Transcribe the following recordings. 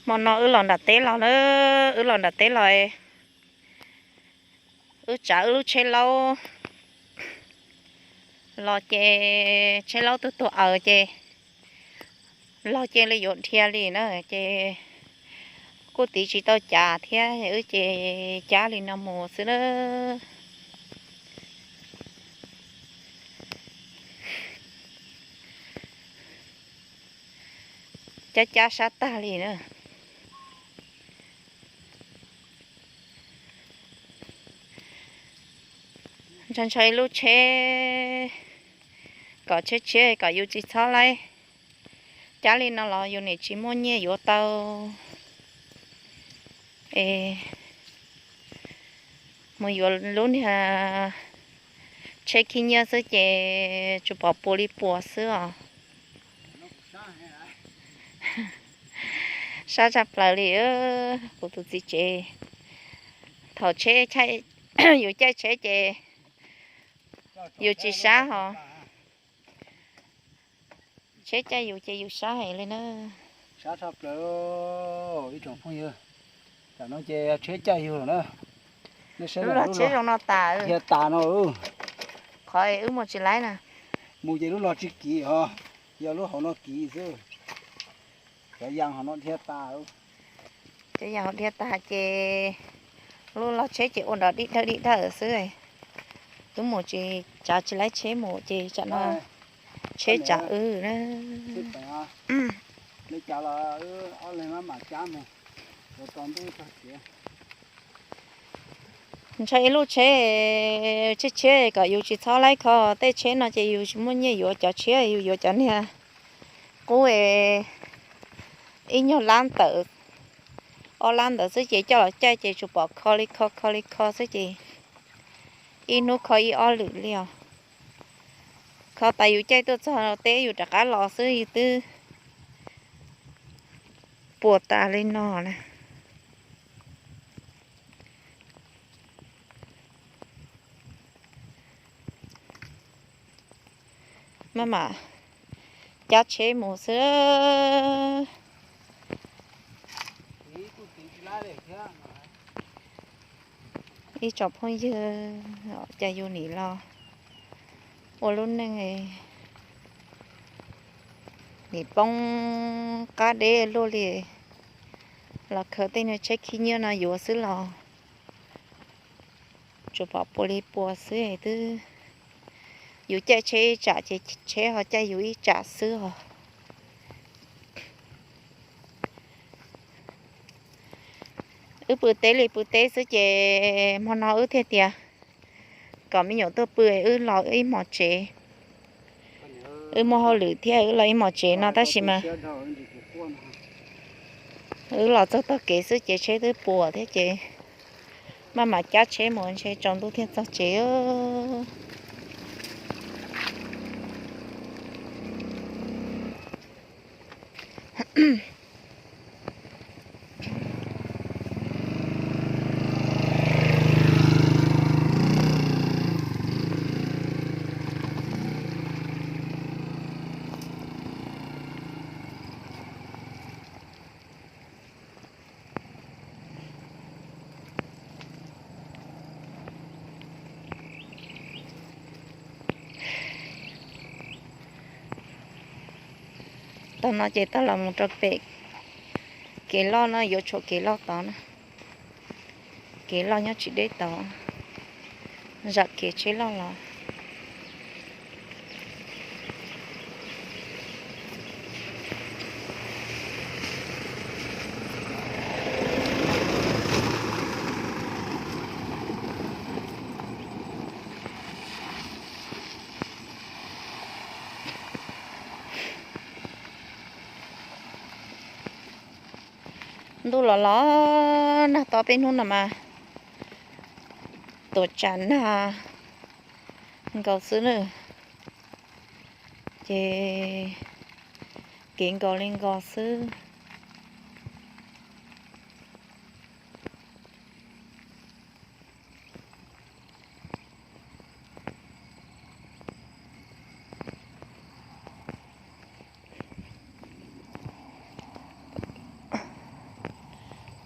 Hmo no wb los nram teb los na, wb los nram teb los, wb tsav wb lub tsheb laub los ces tsheb laub tuag tuag aws ces los cia li yuav dhia li na ces kuj tiv tsis tau cav thiab wb ces cab li no mus xwb na. Cab cab sab tag li na. Ntshaw ntshaw ib lub tsheb kom tsheb tshiab kom yus tsis txhob laib. Cab li no los yus nim tsis muaj nyiaj yuav tau es mus yuav lub niag tsheb khib nyiab xwb ces tsuas pom puas li puas xwb os. Sab tshaj plaws li kuv tus txiv tsev. Thaum tsheb, yus caij tsheb ces yus tsis sab hos. Tsheb caij yus ces yus sab heev li na. Sab tshaj plaws ib tsoom phooj ywg. Tam no ces tsheb caij yus lawm na. Nej saib, lub tsheb zoo no tas, dhia tas no. Qhov wb mus tsis laib na. Mus ces lub no tsis kiv os, yog lub hauv no kiv xwb. Cov yas hauv no dhia tas. Cov yas hauv dhia tas ces lub log tsheb ces ua nrov dib dawg dib dawg xwb. Wb mus tsis, tsav tsis laib tsheb mus ces tsam no tsheb tsav wb na. Ntshaw ib lub tsheb tshiab tshiab kom yus tsis txhob laib kho tej tsheb no ces yus tsis muaj nyiaj yuav cov tshiab, yus yuav cov niag qub ib nyuag lab ntawm, ob lab ntawd xwb ces coj los caij ces tsuas pom kho li kho kho li kho xwb ces ib hnub kho ib ob lwm li os. Kho tas yus caij tuaj txog teb yus rov qab los xwb yus twb puas tas li no na. Maj mam cab tsheb mus xwb. Ib tsoom phooj ywg, cas yus nim los ua lub neej nim poob qab deb luaj li, los khaws tej niag tsheb khib nyiab no yuav xwb los tsuas pom puas li puas xwb twb. Yus caij tsheb ib tsam ces tsheb ho caij yus ib tsam xwb os. Wb pw teb li pw teb xwb ces hmo no wb thiaj tias kom me nyuam tuaj pw wb los ib hmos tsev. Wb muaj hauj lwm thiab wb los ib hmos tsev no tab sis mas wb los txog tog kev xwb ces tsheb twb puas thiab ces maj mam cab tsheb mus ntshe tsaus ntuj thiaj txog tsev. Tau no ces tau los mus rau pem kev loj no, yuav tshuam kev loj tod na. Kev loj nyob tsis deb tod, zam kev tsheb loj los. Ntuj los los nag tob peb hnub no mas tuam tsam nag nkaus xwb na, ces kev nkaus li nkaus xwb.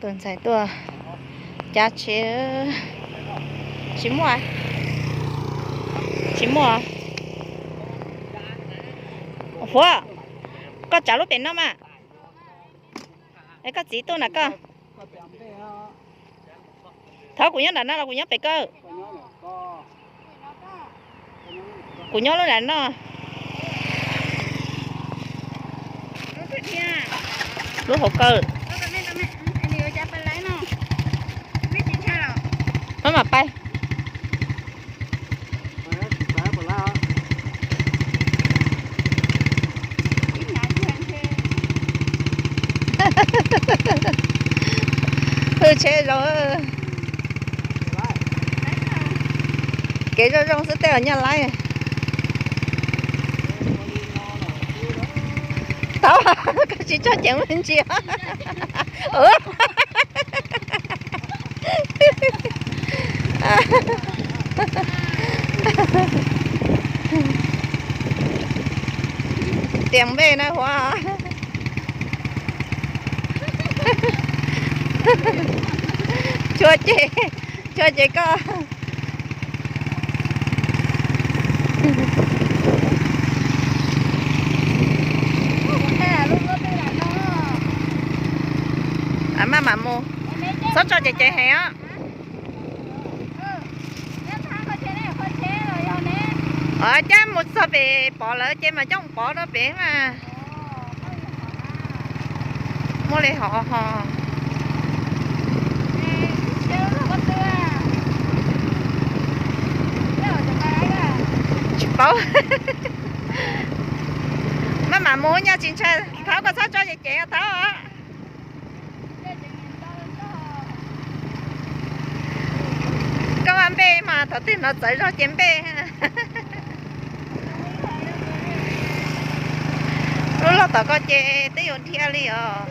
Tus ntxhais tuaj cav tsheb. Tsis muaj, tsis muaj. Huav, koj tsav lub pem no mas. Es koj txiv tuaj na koj. Thaum kuv nyob nram no los kuv nyob pem koj. Kuv nyob lub nram no. Lub hauv kawg. Maj mam pais. Hwj tsheb zoo. Kev zoo zoo xwb tej os nyaj laib. Tau, koj tsis tso ceev me ntsis. Tias npej na Huav. Tshua ces, tshua ces koj. Maj mam mus, txhob tso ces ces heev os. Cab mus txog pem Pov lawv ces mas coj mus Pov rau pem mas. Muaj li hov ho. Tsis paub. Maj mam mus nyaj tsis ntshai, thaub koj txhob tso ces ces thaub. Koj mas npej mas thaum twg hnov txawv zog ces npej. Lub log Tom koj ces twb yuav dhia li os.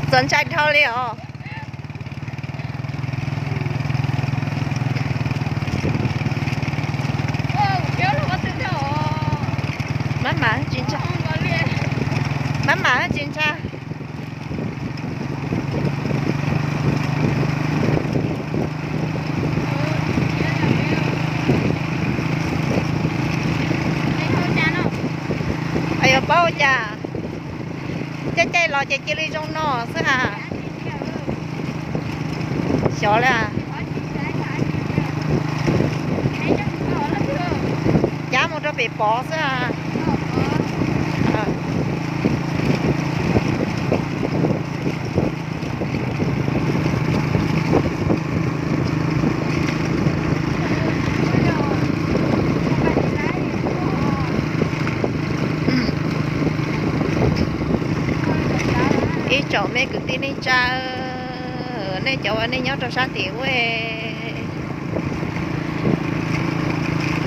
Txaus ntshai dhau li os. Mab mam tsis ntshai, mab mam tsis ntshai. Yuav paub ua cas, caij caij los ces cia li zoo no xwb ha. Xyov li, cab mus rau pem Pov xwb. Ib tsoom me kwv tij neej tsa, nej cov uas nej nyob rau sab tim ub,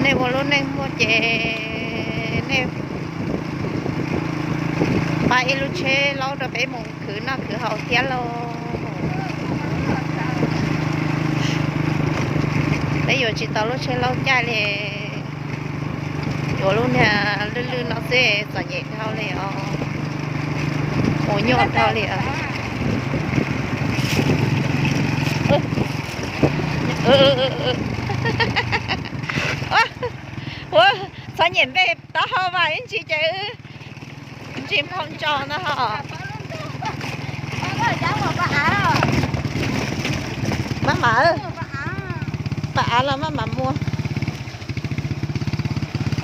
nej ua lub neej muaj ces nej pab ib lub tsheb laub rau peb mus khwv noj khwv haus thiab lauj. Peb yuav tsis tau lub tsheb laub caij li, yuav lub niag lwj lwj no xwb txom nyem dhau li os, mus nyuaj dhau li os. Ua txom nyem npej taub hau mas ib ntsis ces wb ntsis nphau ntsos no ho. Mab mam, pas av los mab mam muag.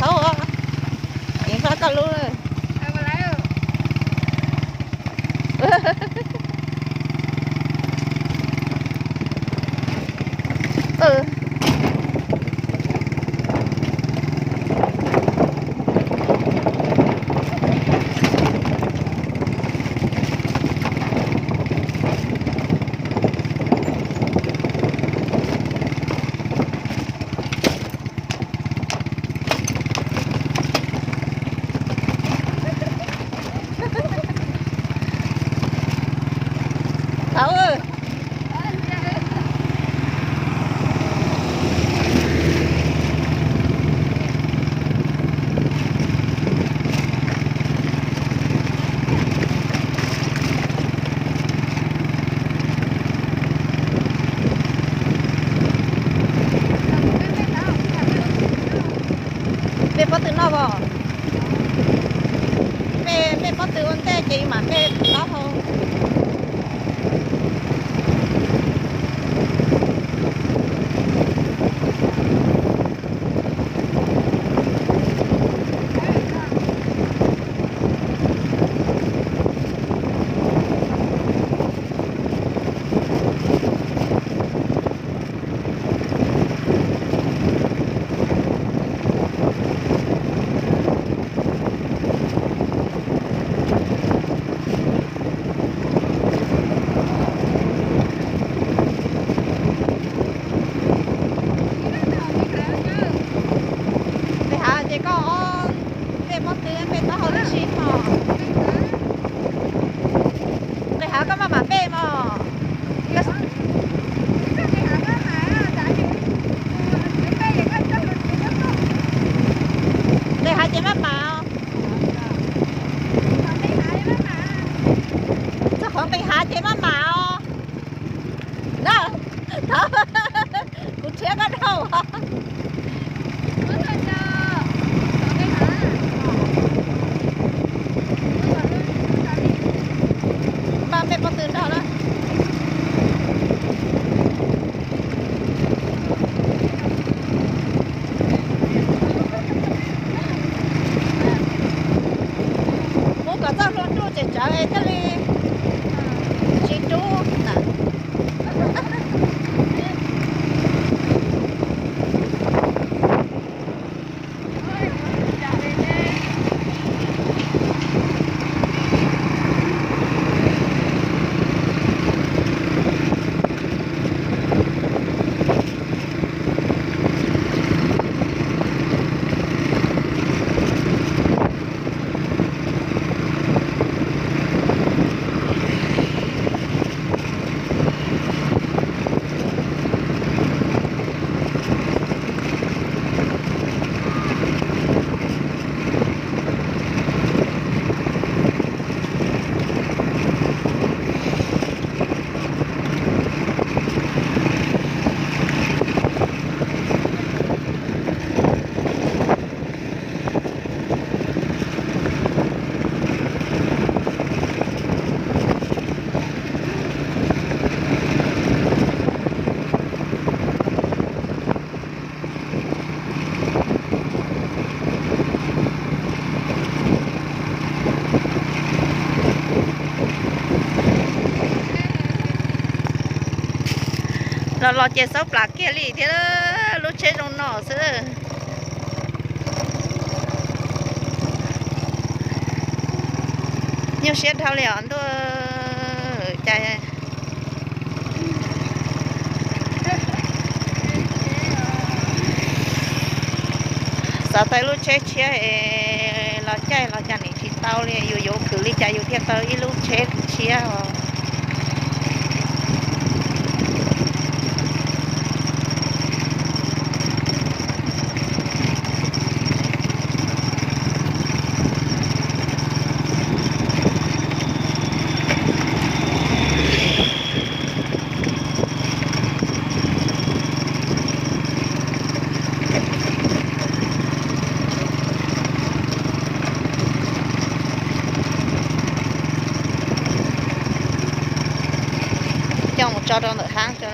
Thaub, ceev faj koj lub. Thaub, npej pob tw noj os. Npej, npej pob tw ua ntej ces mam npej taub hau. Nqis hav ces koj ob npej pob tw npej taub hau tib si mog. Nqis hav koj maj mam npej mog. Nqis hav ces maj mam os. Txog qhov nqis hav ces maj mam os. Na, kuv rhiab koj dhau. Maj npej pob tw nrog na. Kuv kom txoj hlua nruj tsem tsawv thiaj li tsis rub na. Los los ces xauv plas kiag li thiab, lub tsheb zoo no xwb. Nyuaj siab dhau li os ntuj, cas xav tau ib lub tsheb tshiab es los caij los cas nim tsis tau li, yus yuav khwv li cas yus thiaj tau ib lub tsheb tshiab os. Coj mus tso rau ntawm hav tso.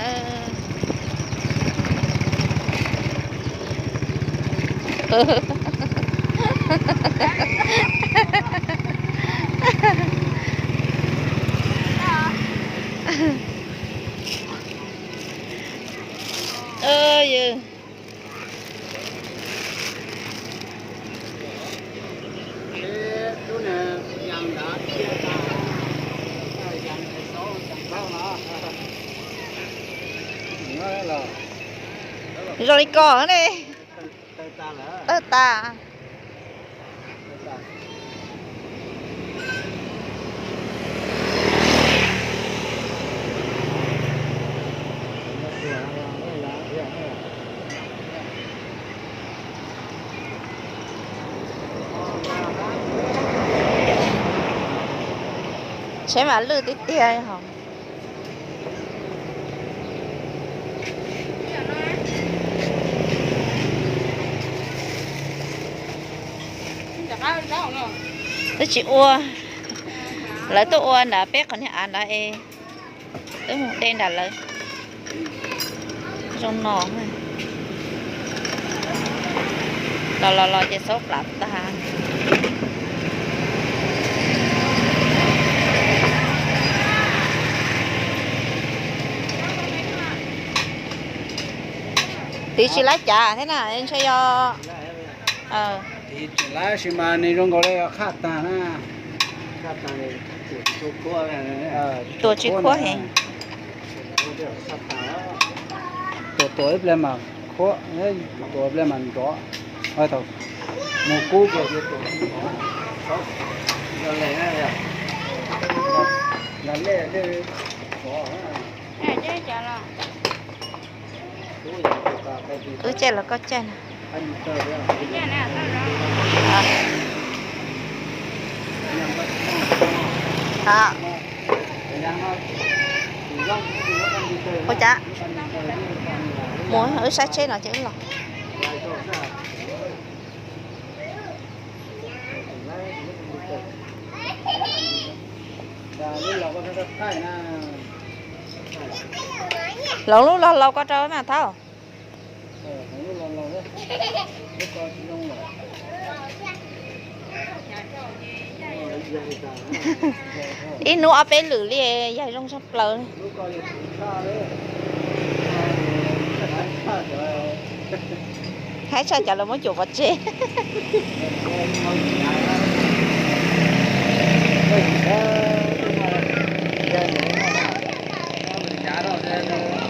Yog zoo li ko ne. Tawg tas. Tsheb mas lwj tiag tiag hos. Twb tsis ua, lawv tuaj ua nram peb qhov niag av nrad es twb mus de nram lawv. Zoo no, los los los ces xauv plas tag. Tiv tsis laib cav thiab na, ntshe yog tiv tsis laib sis mas nws zoo nkaus li qhaj tag na. Tua tsis khuab heev. Tua tua ib pliag mas khuab, tua ib pliag mas nrov. Thaum mus kub ces wb caij los koj caij na. Ua cas mus wb sab tsheb no ces wb los. Hloov lub los laus ko rau mas thaub. Ib hnub ob peb lwm li, yaig zoo tshaj plaws. Haib tshaj cov lawv muab cuam pov tseg.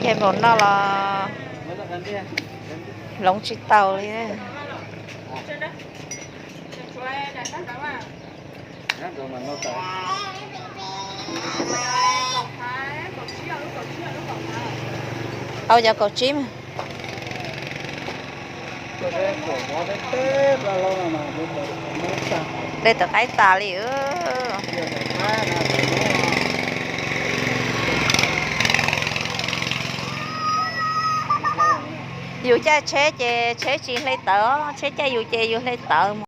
Yaig npaum no los hloov tsis tau li. Tau cov kaum tsib mas. De tawv qaib tas li. Yus caij tsheb ces tsheb tsis hle tawv, tsheb caij yus ces yus hle tawv.